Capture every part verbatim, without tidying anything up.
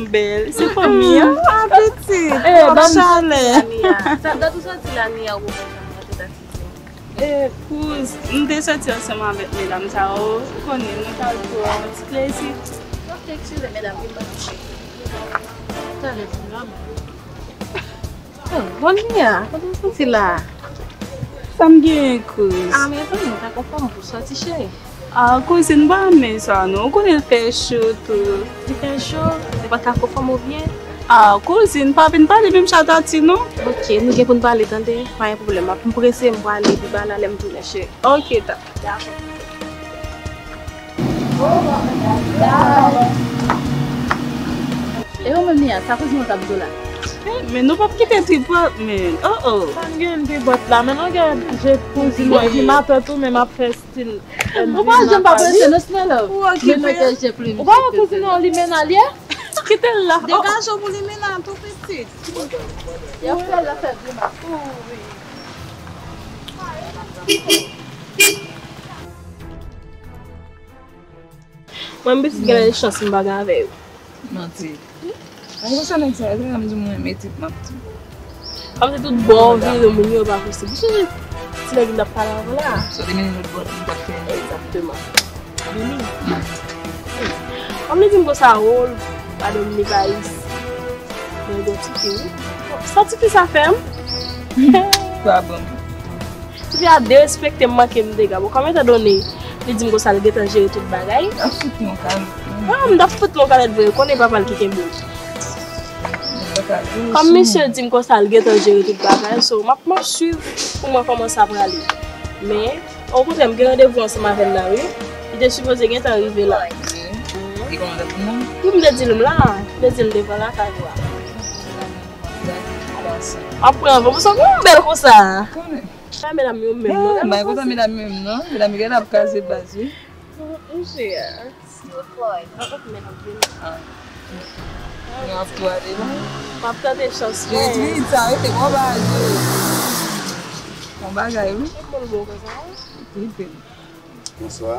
Bèl, se fanmi an. Ah, pitit, eh, ban m chalè. Sa dat ou soti la, Nia, ou konprann sa, mwen te dakò. Eh, kouz, m te soti ansanm avèk medam sa yo, ou konnen, nou t al pran yon ti plezi. Mwen te eskize medam, vin ban m touche. Talè, vin la. Oh, bon, Nia, kote w soti la? Sa m genyen, kouz? Ah, men tann mwen, ta konfòm pou soti, cheri. Ah, kouzin, m pa renmen sa, non. Ou konnen l fè cho tou. Li fè cho? Ou pa ka konfòm ou byen? Ah, kouzin, pa vin pale menm chatati, non. Ok, nou gen pou n pale, tande? Pa gen pwoblèm. M ap prese, m prale, pi ba la, lè m tounen, cheri. Ok, ta. Dakò. E ou menm, Nia, sa kouzin ou t ap di w la? Eh, men nou p ap kite tripòt, men. Oh, oh. Pa gen tripòt la, men nou gen je kouzin mwen, epi matant ou menm ap fè stil. Ou pa janm pa prese, non, Snellove. Ou okipe. Men mwen gen je plim. Ou pa wè kouzin ou limena l ye? Kite l la. Oh. Degaje w pou limena tou pitit. Y ap fè l, l ap fè grimas. Wi. Mwen, m pitit gen de chans m pa gen avè yo. Manti. Mwen konsa nèg sa yo, m di mwen renmen tit m ap di. Kòmsi tout bò w vire moun yo pa posib. Ou sonje ti nèg m t ap pale avan la? Sot li mennen lòt bò, m t ap fè. Egzakteman. Vini. Kòm li di m konsa, o, madanm li pa isi. Mwen gen tifi, wi. Sa tifi sa fè m? Pa bon. Tifi a derespekte m, manke m dega. Bon, kòm etandone li di m konsa l gentan jere tout bagay. Ap fout mwen kalèt. Ah, m t ap fout mwen kalèt vre, konnen papa l ki kenbe l. Kòm misye di m konsa l gentan jere tout bagay, so m ap, m ap swiv pou m wè kòman sa prale. Men, okontrè, m gen randevou ansanm avè l la, wi. Li te sipoze gentan rive la. Li konnen dat pou mwen? Wi, m te di l m la. M te di l devan lakay ou a. Ap pran avan. Pou sa, ou bèl konsa. Konnen. Sa medam yo menm, non. Ah, bay kontan medam yo menm, non. Medam yo genlè ap kraze baz, wi. Monchè. Ah, ah, medam vini. Ah. Nou ap tou ale la. M ap tante chans mwen. Jezi, sa rete gwo baz, wi. Bon bagay, wi. Tout moun bon konsa, wi. Tripè. Bonswa.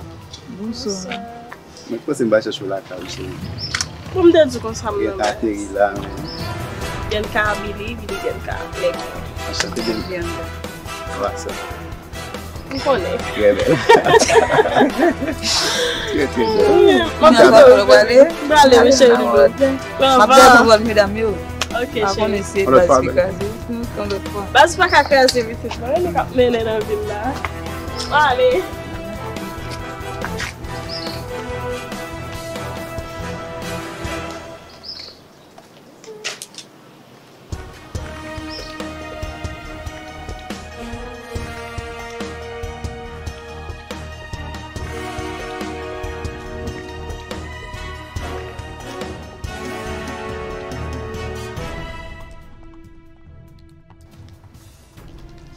Bonswa. Mwen panse m va chèche w lakay ou, cheri. Pou m te di konsa, m nan ateri la, men. Gen ka Billy, Billy gen ka nèg. Anchante, Billy. Gen ka. Sa va, sa. M konnen. Trè bèl. Trè, trè bèl. M ap tann ou prale. M prale, wi, cheri doudou. M ap tann ou prale, medam yo. Ok, cheri. Pa konnen se baz ki kraze. Yon lòt fwa. Baz pa ka kraze pitit mwen, nou k ap mennen nan vil la. Ale.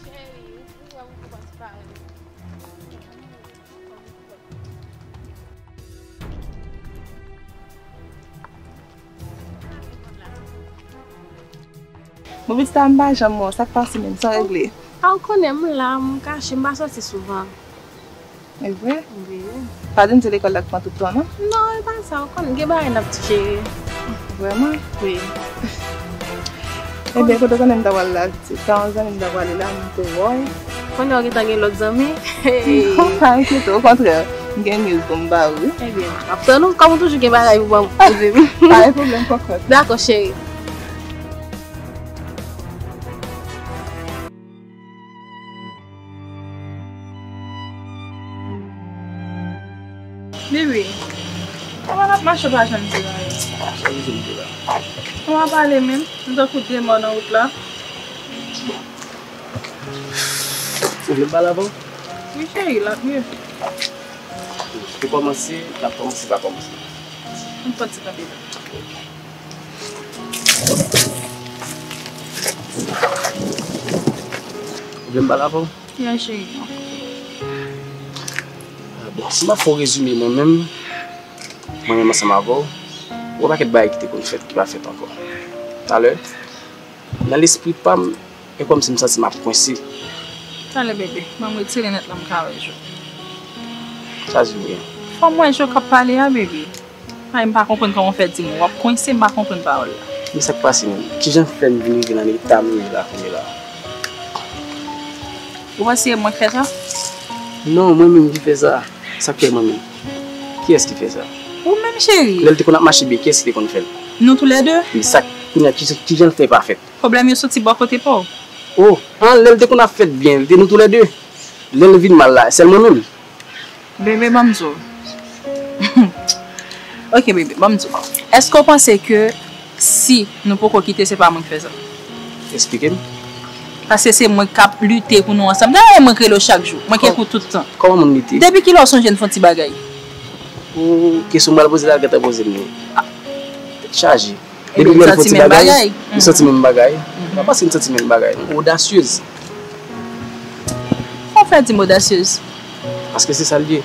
Cheri, ou wè ou kòmanse pale. Bon, pitit a, m pa janm wè w, sa k pase menm, sa w regle? A, ou konnen m la, m kache, m pa soti souvan. E vre? Wi. Pa di m se lekòl la k pran tout tan, non? Non, e pa sa, ou konnen gen bagay n ap jere. Vrèman? Wi. Ebyen, kote w konnen m ta pral la, pitit? Ka yon zanmi m ta prale la, m tou wè w. Konnen w gentan gen lòt zanmi? Hey. Non, pa enkyete w, okontrè, m gen news pou m ba ou, wi. Ebyen, m ap tann ou, kòm ou toujou gen bagay pou ban m, pou di m. Pa gen pwoblèm, kòkòt. Dakò, cheri. Bibi, kòman n ap mache w pa janm di m anyen? Sa vle di m te la. Kòman w ap pale menm? M tankou de mò nan wout la. Ou vle m pale avè w? Wi, cheri, l ap mye. Pou kòmanse, n ap kòmanse pa kòmanse. M pran ti kanpe la. Ou vle m pale avè w? Ya, cheri. Ah, bon, si m ap fè w rezime mwen menm, mwen menm ansanm avè w, gen yon pakèt bagay ki te konn fèt, ki pa fèt ankò. Talè, nan lespri pa m, e kòmsi m santi m ap kwense. Talè, bebe, ban m retire linèt la, m ka wè je w. Sa di w gen? Fò m wè je w k ap pale a, bebe. Ay, m pa konprann kòman w fè di m, w ap kwense, m pa konprann pawòl la. Men sa k pase menm? Kijan fè m vin rive nan eta m ye la kounye la? Ou panse se mwen k fè sa? Non, mwen menm ki fè sa. Sa k fè mwen menm? Kiyès ki fè sa? Ou menm, cheri. Lè l te konn ap mache byen, kiyès ki te konn fè l? Nou toulède. Men sa k, kounye a, ki, kijan l fè pa fèt? Pwoblèm yo soti bò kote pa w. Oh, an, lè l te konn ap fèt byen, li te nou toulède. Lè l vin mal la, sèl mwen menm. Bebe, ban m di w. Ok, bebe, ban m di w. Èske w panse ke si nou poko kite, se pa mwen k fè sa? Eksplike m. Paske se mwen k ap lite pou nou ansanm. Dayè, mwen k rele w chak jou. Mwen k ek ou tout tan. Kòman moun lite? Depi kilè w sonje n fè yon ti bagay? Ou kesyon m pral poze la, gentan poze m li. Ah, tèt chaje. Depi lè m fè yon ti bagay, m santi menm bagay. M pa panse m santi menm bagay, non. Odasyez. Sa w fè di m odasyez? Paske se sa l ye.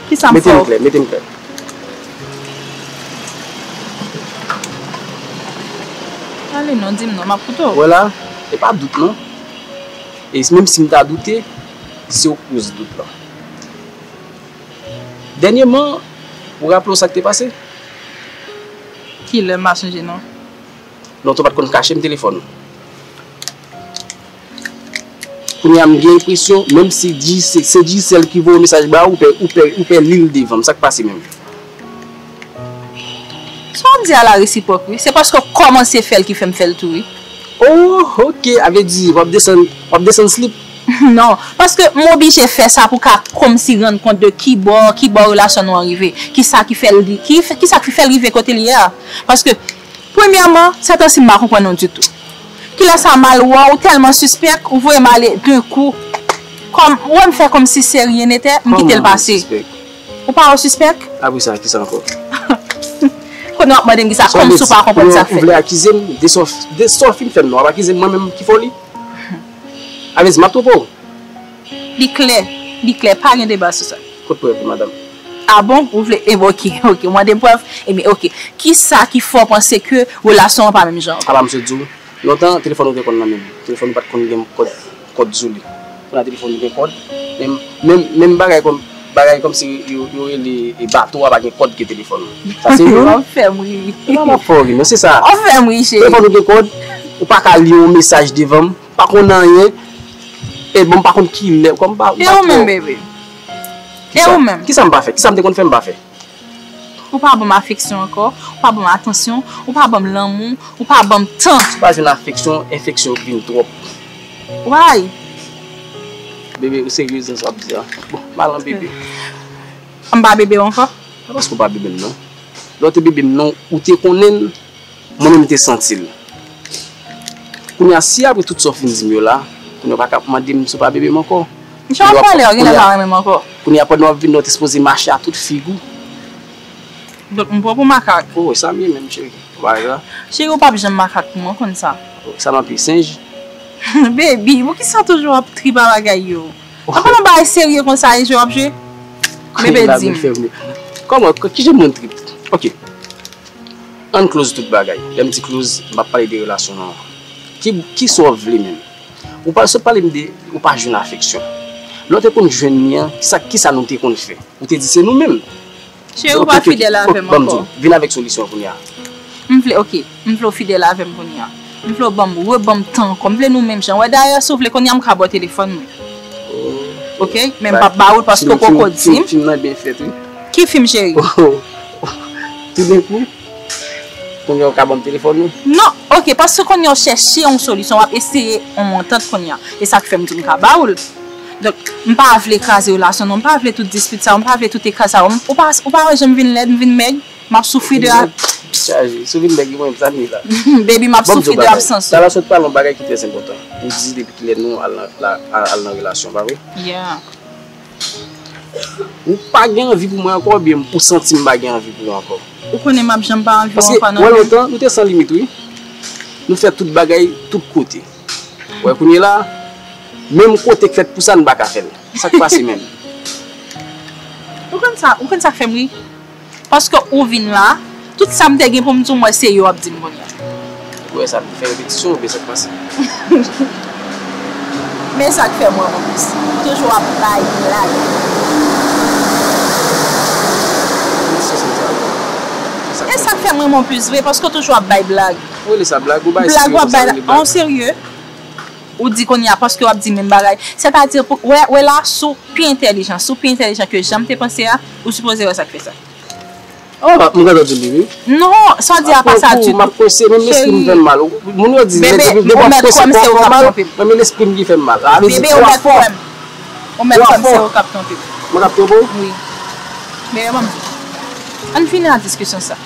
Kisa m fè w? Mete m klè, mete m klè. Ale non, di m non, m ap koute w. Wè la, e pa dout non. E menm si m ta doute, se ou k koz dout lan. Dènyèman, ou raple w sa k te pase? Kilè? M pa sonje non. Lontan w pa t konn kache m telefòn ou. Kounye a m gen enpresyon, menm si Digicel, se Digicel ki voye mesaj ba ou, ou pè, ou pè, ou pè li l devan m. Sa k pase menm? Sa w ap di a la resipwòk wi. Se paske w kòmanse fè l ki fè m fè l tou wi. Oh, ok, a vle di w ap desann, w ap desann slip? Non, paske m oblije fè sa pou ka kòmsi rann kont de ki bò, ki bò relasyon nou an rive, kisa ki fè l, ki, kisa ki fè l rive kote l ye a. Paske, premyèman, sètansi m pa konprann ou ditou. Kilè sa mal wè w, ou tèlman sispèk, ou voye m ale d'un coup. Kòm, ou wè m fè kòmsi se rien n'était, m kite l pase. Ou pa wè w sispèk? Apre sa, kisa ankò? Kounye a w ap mande m kisa, kòmsi w pa konprann sa k fèt. Ou vle akize m de sa w, de sa w fin fè m nan, w ap akize m mwen menm ki fè w li? A vle di m ap twonpe w? Li klè, li klè, pa gen deba sou sa. Kot prèv ou, madanm? A bon? Ou vle, e, ok, ok, ou mande m prèv? Ebyen, ok. Kisa ki fè w panse ke relasyon an pa menm jan? Apa m sot di w? Lontan, telefòn ou te konn nan men m. Telefòn ou pa t konn gen kòd, kòd sou li. Kounye a telefòn ou gen kòd. Menm, menm, menm bagay kòm, bagay kòmsi yo, yo rele e bato a pa gen kòd ke telefòn ou. Sa se yo. W ap fè m ri. Non, m ap fè w ri, non, se sa. W ap fè m ri, cheri. Telefòn ou gen kòd, ou pa ka li yon mesaj devan m, pa konn anyen. E bon, m pa konn kilè, kòm m pa, m pa twò. E ou menm, bebe? E ou menm? Kisa m pa fè? Kisa m te konn fè m pa fè? Ou pa ban m afeksyon ankò, ou pa ban m atansyon, ou pa ban m lanmou, ou pa ban m tan. Si w pa jwenn afeksyon, enfeksyon vin twòp. Why? Bebe, ou serye nan sa w ap di a? Bon, m al an bebe. M pa bebe w ankò? A paske ou pa bebe m non. Lè w te bebe m non, ou te konnen l. Mwen menm m te santi l. Kounye a, si apre tout sa w fin di m yo la, kounye a w pa ka ap mande m si w pa bebe m ankò. Jan w ap pale a, w genlè pa renmen m ankò. Kounye a, pandan w ap vin la, w te sipoze mache a tout figi w. Donk, m pran pou makak. Oh, sa m ye menm, cheri. Ou pa wè sa? Cheri, ou p ap janm makak pou mwen, w konn sa. Oh, sa m ap ye, senj? Baby, poukisa w toujou ap trip a bagay yo? An palan bagay serye konsa, e jwe w ap jwe? Bebe, di m. Kòman, kijan moun trip? Ok. Ann close tout bagay. Lè m di close, m p ap pale de relasyon non. Ki, kisa w vle menm? Ou pa sot pale m de ou pa jwenn afeksyon. Lè w te konn jwenn li an, kisa, kisa nou te konn fè? Ou te di se nou menm. Cheri, ou pa fidèl avè m ankò. Vin avèk solisyon kounye a. M vle, ok, m vle w fidèl avè m kounye a. M vle w ban m, reban m tan ankò. M vle nou menm jan. Wè, dayè, si w vle, kounye a m ka ba w telefòn mwen. Ok? Men m p ap ba ou l paske w poko di m. Fim nan byen fèt, wi. Ki fim, cheri? Toudenkou, kounye a w ka ban m telefòn ou? Non, ok, paske kounye a w chèche yon solisyon, w ap eseye yon antant kounye a. E sa k fè m di m ka ba ou l. Donk, m pa vle kraze relasyon nou, m pa vle tout dispit sa yo, m pa vle tout ekraz sa yo. Ou pa, ou pa wè jan m vin lèd, m vin mèg? M ap soufri de... Chaje. Si w vin nèg mwen, sa m ye la. Baby, m ap soufri de absans ou. Talè w sot pale yon bagay ki trè enpòtan. Ou di depi kilè nou al nan, la, al, al nan relasyon, pa vre? Yeah. Ou pa gen anvi pou mwen ankò, oubyen ou santi m pa gen anvi pou ou ankò? Ou konnen m ap janm pa anvi w ankò non. Paske, wè, lontan, nou te san limit, wi. Nou fè tout bagay, tout kote. Wè, kounye la, menm kote k fèt pou sa, nou pa ka fè l. Sa k pase menm? Ou konn sa, ou konn sa k fè m ri? Paske ou vin la, tout sa m te gen pou m di w, m wè se yo w ap di m kounye a. Ou wè sa, m fè repetisyon, oubyen sa k pase? Men sa k fè m wè w anplis. Ou toujou ap bay blag. Relasyon sa m te al. Fè m renmen w plis vre, paske w toujou ap bay blag. Ou rele sa blag? Ou bay serye konsa, w rele blag? An serye? Ou di kounye a, paske w ap di menm bagay. Sètadi, pou, wè, wè la, si w pi entèlijan, si w pi entèlijan ke jan m te panse a, ou sipoze wè sa k fè sa. Oh, m, m gentan di li, wi. Non, sa w di a pa sa ditou. M ap prese, menm lespri m fè m mal. Moun yo di, depi, depi w ap prese, kò w mal, menm lespri m ki fè m mal. Sa vle di, ou ap fò. Ou mèt kwè m se ou k ap twonpe m. Mwen k ap twonpe w? Wi. Men, ban m di w. Ann fini ak diskisyon sa.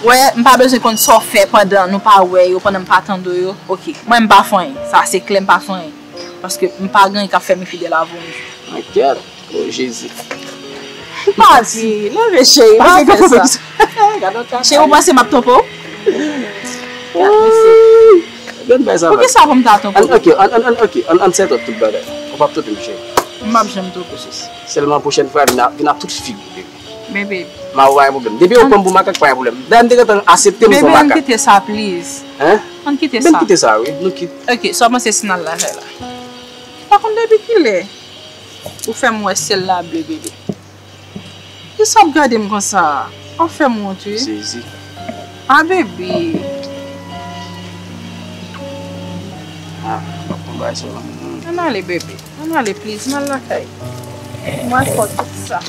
Wè, m pa bezwen konn sa w fè pandan nou pa wè yo, pandan m pa tande w yo. Oke. Mwen, m pa fè anyen. Sa, se klè, m pa fè anyen. Paske m pa gen anyen k ap fè m enfidèl avè w menm. Enkyèt. O Jezi. Papi, leve cheri, pa gen sa. Cheri, ou panse m ap twonpe w? Gad mesye. Gad bay sa. Poukisa pou m ta twonpe w? An, ok, an, an, an, ok, an, an set up tout bagay. Ou p ap twonpe m, cheri. M p ap janm twonpe w, sis. Sèlman pwochèn fwa, vin a, vin a tout figi w, baby. Bebe. Ma ou pa gen pwoblèm. Depi ou pran m pou makak, pa gen pwoblèm. Dayè, m te gentan aksepte m pou makak. Bebe, ann kite sa, please. Hein? Ann kite sa. Ann kite sa, wi. Nou kite. Ok, sa w panse si n al lakay la? M pa konn depi kilè. Ou fè m wè syèl la ble, bebe. Kisa w ap gade m konsa a? W ap fè m wont, wi. Sezi. A, bebe. A, m ap konn bagay sa. Ann ale, bebe. Ann ale, please. Ann al lakay. Mwen fè tout sa.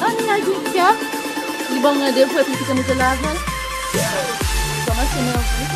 Ania gen kè, li ban m randevou epi li kite m rete la avè l. Kòmanse nève.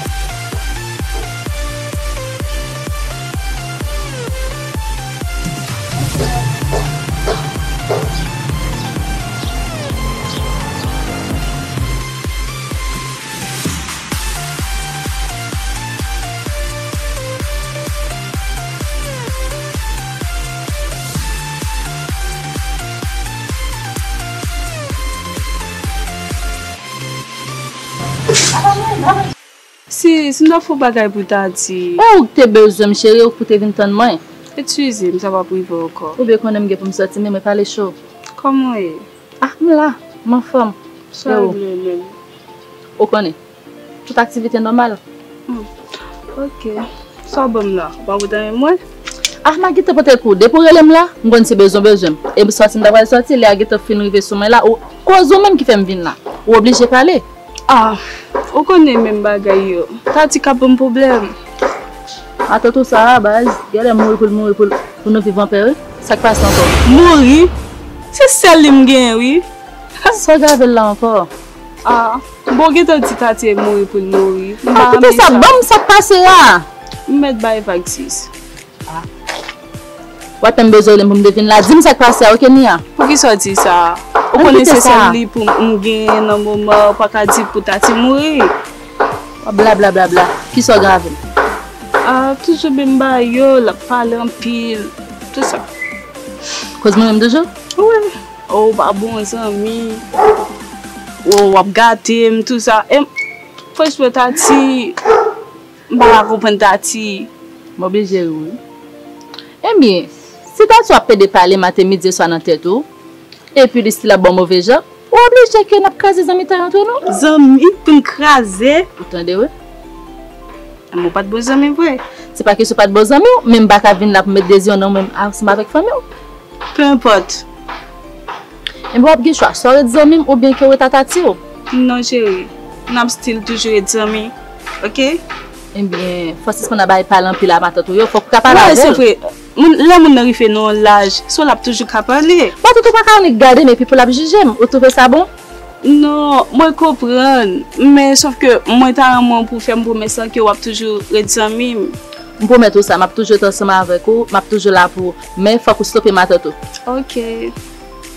Si, si m ta fè yon bagay pou Tati. Ou te bezwen m, cheri, ou pou te vin tann mwen. Eskize m, sa p ap rive ankò. Ou byen konnen m gen pou m sòti, men mwen pale cho. Kòman w ye? Ah, m la, m anfòm. Sa regle menm? Ou konnen, tout aktivite nòmal. Hmm. Ok. Sa w ban m la? Ou pa pote anyen mwen? Ah, m a gentan pote l pou ou. Depi w rele m la, m konn se bezwen w bezwen m. E sòti m ta pral sòti, lè a gentan fin rive sou mwen la, ou, koze w menm ki fè m vin la. Ou oblije pale. Ah, ou konnen menm bagay yo. Tati ka ban m pwoblèm. Atann tou sa a, baz. Genlè mouri pou l mouri pou l, pou nou viv anpè, wi. Sa k pase ankò? Mouri? Se sèl li m genyen, wi. Sa w grave l la ankò? Ah, bon, w gentan di Tati mouri pou l mouri. Ah, kite sa, ban m sa k pase a. M mèt bay vag, sis. Ah. W ap tann bezwen rele m pou m te vin la. Di m sa k pase a, oke, Nia? Poukisa w di sa? Ou konnen se sèl li pou m genyen nan moman, ou pa ka di pou Tati mouri. W ap bla, bla, bla, bla. Kisa w grave m? Ah, toujou menm bagay yo, l ap pale anpil, tou sa. Koz mwen menm toujou? Wi. Oh, ou pa bon zanmi. Oh, w ap gate m, tou sa. E, franchman, Tati, m pa ka konprann Tati. M oblije ri wi. Ebyen, si Tati w ap pede pale maten, midi e swa nan tèt ou, epi li still ap ba w move jan, ou oblije ke n ap kraze zanmitay antre nou. Zanmi pou n kraze? Ou tande wi. Mwen pa t bon zanmi vre. Se pa kesyon pa t bon zanmi w, men m pa ka vin la pou m met dezi w nan men m ansanm avèk fanmi w. Peu importe. Enben w ap gen chwa, swa w ret zanmi m oubyen ke w ret a Tati w. Non cheri, n ap still toujou ret zanmi, oke? Enben fò w sispann ap bay pale anpil a matant ou yo, fòk ou ka pale avè l. Wi, se vre. Moun, lè moun nan rive nan yon laj, so l ap toujou ka pale. Matant ou pa ka annik gade m epi pou l ap jije m, ou twouve sa bon? Non, mwen konprann, men sòf ke mwen ta renmen w pou fè m pwomès lan ke w ap toujou ret zanmi m. M pwomèt ou sa, m ap toujou ret ansanm avèk ou, m ap toujou la pou ou. Men fòk ou stope matant ou. Ok.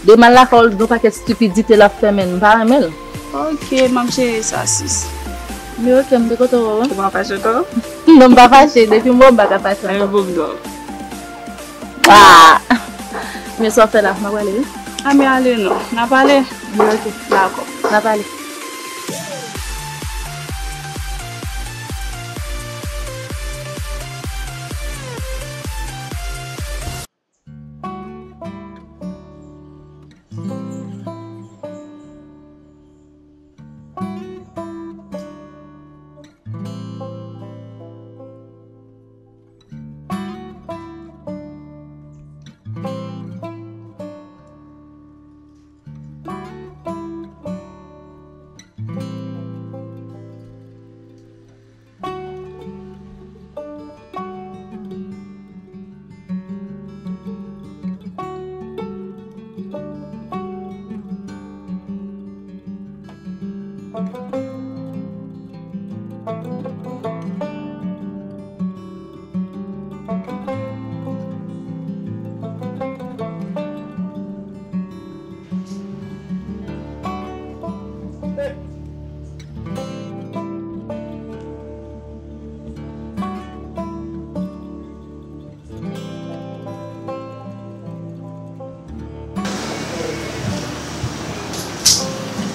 Demen lakòl, gen yon pakèt estipidite l ap fè, men m pa renmen l. Ok, m ap jere sa, sis. Men ok, m te kontan wè w. Ou pa fache ankò? Non, m pa fache. Depi m wè w, m pa ka fache ankò. Bon, m dòmi. Ah! Men sa w fè la, m ap ale, wi. A, men ale non. N ap ale? Men ok. Dakò. N ap ale.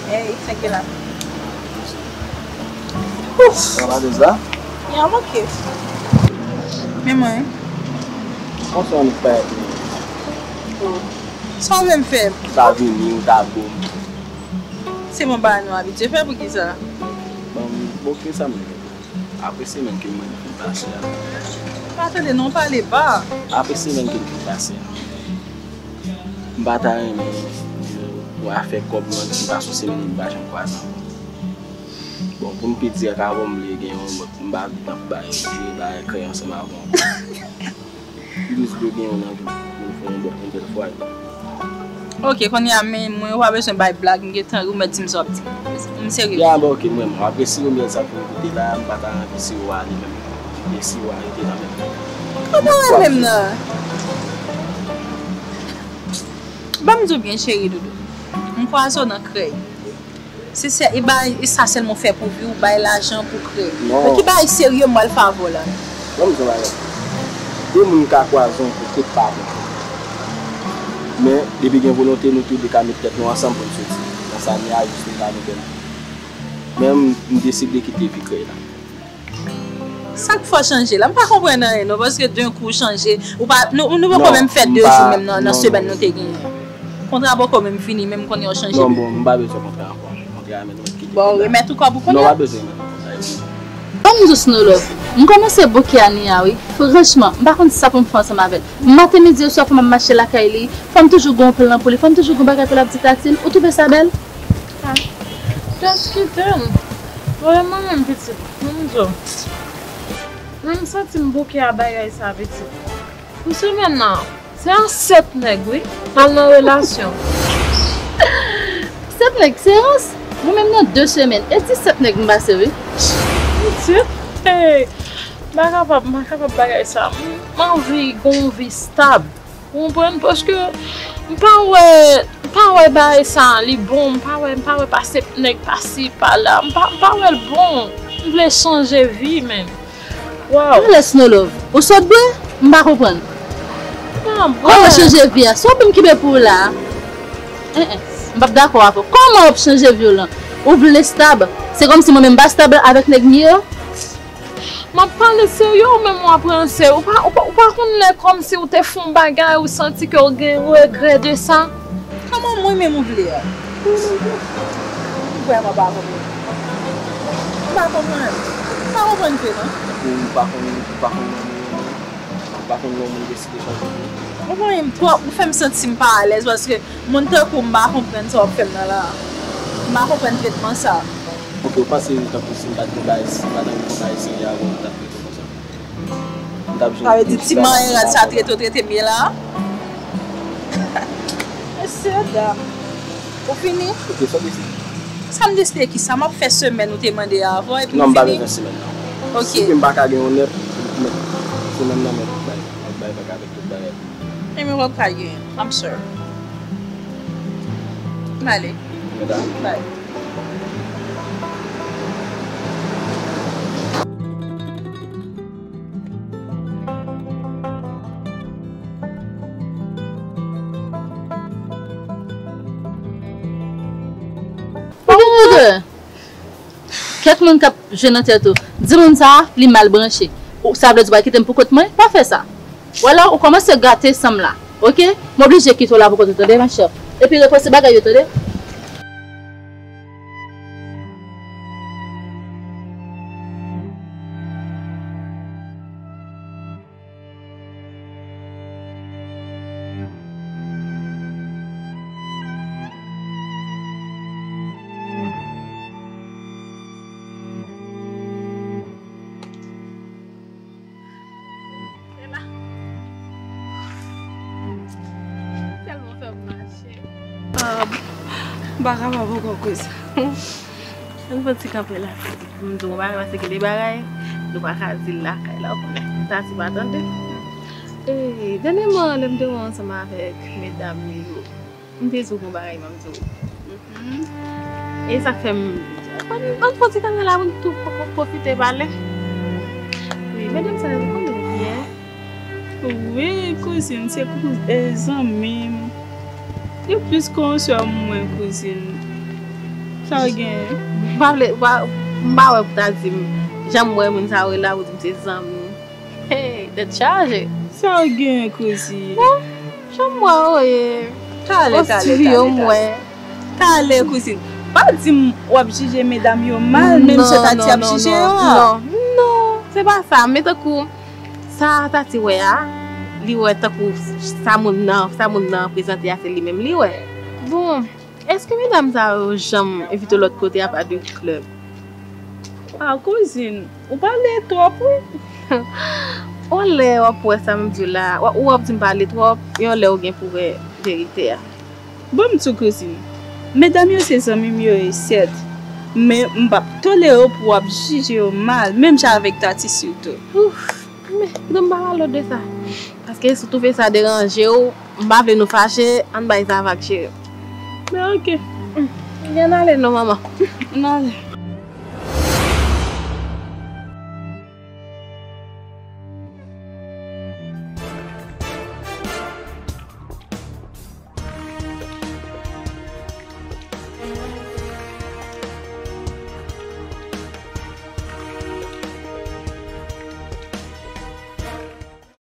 Hey, check it out. Sa va deja? Yeah, I'm okay. Men mwen. Konsa nou pa. Sa w menm fè? Ou ta vini, ou ta bon. Se bon bagay nou abitye fè, poukisa? Bon, bon, ki sa m gen? Apre semèn ke m fin pase a. Pa tande non, pale ba. Apre semèn ke m fin pase a. M pa ta renmen pou afè kòb mwen, m pase yon semèn e m pa janm kwaze ankò. Bon, pou m pi dirèk avè w, m vle gen yon lòt, m pa vle tankou bay, jere bay krèy ansanm avè w. M jis vle gen yon anvi pou nou fè yon bèl, yon bèl fwa. Ok, kounye a, men mwen, ou pa bezwen bay blag, m gentan ri, ou mèt di m sa w ap di m. M serye. Ya, bon, ok, mwen, mwen, apre si w mèt sa pou koute la, m pa ta anvi si w ale menm. Men si w arete la menm. Kòman w menm nan? Ban m di w byen, cheri doudou. M kwaze w nan krèy. Se sè, e bay, e sa sèlman w fè pou vi w, bay lajan pou krèy. Non. Men ki bagay serye m pral fè avè w la? Ban m di w yon bagay. De moun ka kwaze yon kou, tout pa bon. Men, depi gen volonte, nou tou de ka met tèt nou ansanm pou n soti nan sa ni a jis nou ka nou bèl. Men m, m deside kite vi krèy la. Sa k fè w chanje la? M pa konprann anyen non, paske d'un coup w chanje. Ou pa, nou, nou poko menm fè de jou menm nan, nan semèn nou te genyen. Kontra poko menm fini, men m konnen w chanje. Non, bon, m pa bezwen kontra ankò. Kontra a mèt mwen kite. Bon, remèt ou kòb ou kounye a? Non, pa bezwen remèt mwen kontra yo. Ban m di w Snow Love, m kòmanse bouke a ni a wi. Franchman, m pa konn sa pou m fè ansanm avè l. Maten, midi, oswa fò m ap mache lakay li, fò m toujou gen yon plan pou li, fò m toujou gen yon bagay pou l ap di Tatin. Ou twouve sa bèl? Ah, just kite m. Vrèman menm pitit, ban m di w. Mwen m santi m bouke a bagay sa pitit. Pou semèn nan, se an sèt nèg wi, m al nan relasyon. Sèt nèg, se an, mwen menm nan de semèn, e ti sèt nèg m pase wi. Pitit, hey, m pa kapab, m pa kapab bagay sa. M, m anvi gon vi stab. Ou konprann? Paske m pa wè, m pa wè bagay sa li bon, m pa wè, m pa wè pase nèg pase pa la. M pa, m pa wè l bon. M vle chanje vi menm. Waw. Alè Snow Love, ou sot bwè? M pa konprann. Kòman chanje vi a? Sa w ap vin kenbe pou ou la a? En, en, m p ap dakò avè w. Kòman w ap chanje vi w lan? Ou vle stab? Se kòmsi mwen menm m pa stab avèk nèg m ye yo? M ap pale serye, ou menm w ap ranse. Ou pa, ou pa, ou pa konn lè kòmsi ou te fè yon bagay, ou santi ke w gen regrè de sa? Kòman mwen menm ou vle a? M vrèman pa konprann. M pa konprann. M pa konprann vre non. Ou pa konn, ou pa konn yon moun, ou pa konn yon moun deside chanje vi w? Ou konn m twòp, ou fè m santi m pa alèz paske moun tankou w m pa konprann sa w ap fè m nan la a. M pa konprann tretman sa. Ok, ou panse tankou si m pa t gen bagay, si m pa t gen bagay serye avè w, m t ap trete w konsa? M t ap jwenn. Sa vle di ti manyen rad sa trete w trete m ye la a? Mesye dam. Ou fini? Ok, sa w deside? Sa m deside kisa? M ap fè semèn ou te mande a avè w epi m fini? Non, m pa bezwen semèn nan. Ok. Si ke m pa ka gen yon nèt, m, Ou menm nan men tout bagay, ap bay vag avèk tout bagay. Ebyen, w ap ka genyen, I'm sure. M ale. Meda. Bye. Kèk moun k ap jwe nan tèt ou. Di moun sa a, li mal branche. Ou, sa vle di w pral kite m pou kont mwen? Pa fè sa. W wè la, ou kòmanse gate san m la. Oke? M oblije kite w la pou kont ou, tande, machè? Epi repoze bagay yo, tande? Tèlman fè m mache. Ah, m pa kapab ankò kouz. Ann fè yon ti kanpe la. M di w yon bagay, paske gen de bagay nou pa ka di l lakay la, ou konnen. Tati pa tande. E, dènyèman, lè m te wè w ansanm avèk medam yo, m te di w gon bagay, m ap di w. Mhm. E sa k fè m, ann, ann fè yon ti kanpe la pou n tou pwo-, pwofite pale. Wi, medam sa yo, konnen yo byen. Wi, kouzin, se kou-, e, zanmi m. Yo plis konsè mwen, kouzin. Sa w gen? M pa vle, m pa, m pa wè pou ta di m. Jan m wè moun sa yo la, pou di m se zanmi. Hey, tèt chaje. Sa w gen, kouzin? Bon, jan m wè w ye. Talè, talè, talè, talè. Talè, kouzin. Pa di m w ap jije medam yo mal, menm jan Tati ap jije yo a. Non, non, non, se pa sa. Men tankou sa Tati wè a, li wè tankou sa moun nan, sa moun nan prezante a, se li menm li wè. Bon, èske medam sa yo janm envite w lòt kote apa de klèb? Ah, kouzin, ou pale twòp, wi. Yon lè w ap wè sa m di w la, w ap, w ap di m pale twòp, yon lè w gen pou wè verite a. Bon, m di w, kouzin, medam yo se zanmi m yo ye, sèt, men m p ap tolere w pou w ap jije yo mal, menm jan avèk Tati sitou. Ouf, men, kite m pa pale w de sa. Paske si w twouve sa deranje w, m pa vle nou fache, ann bay sa vag, cheri. Men oke. Ann ale non, manman. Ann ale.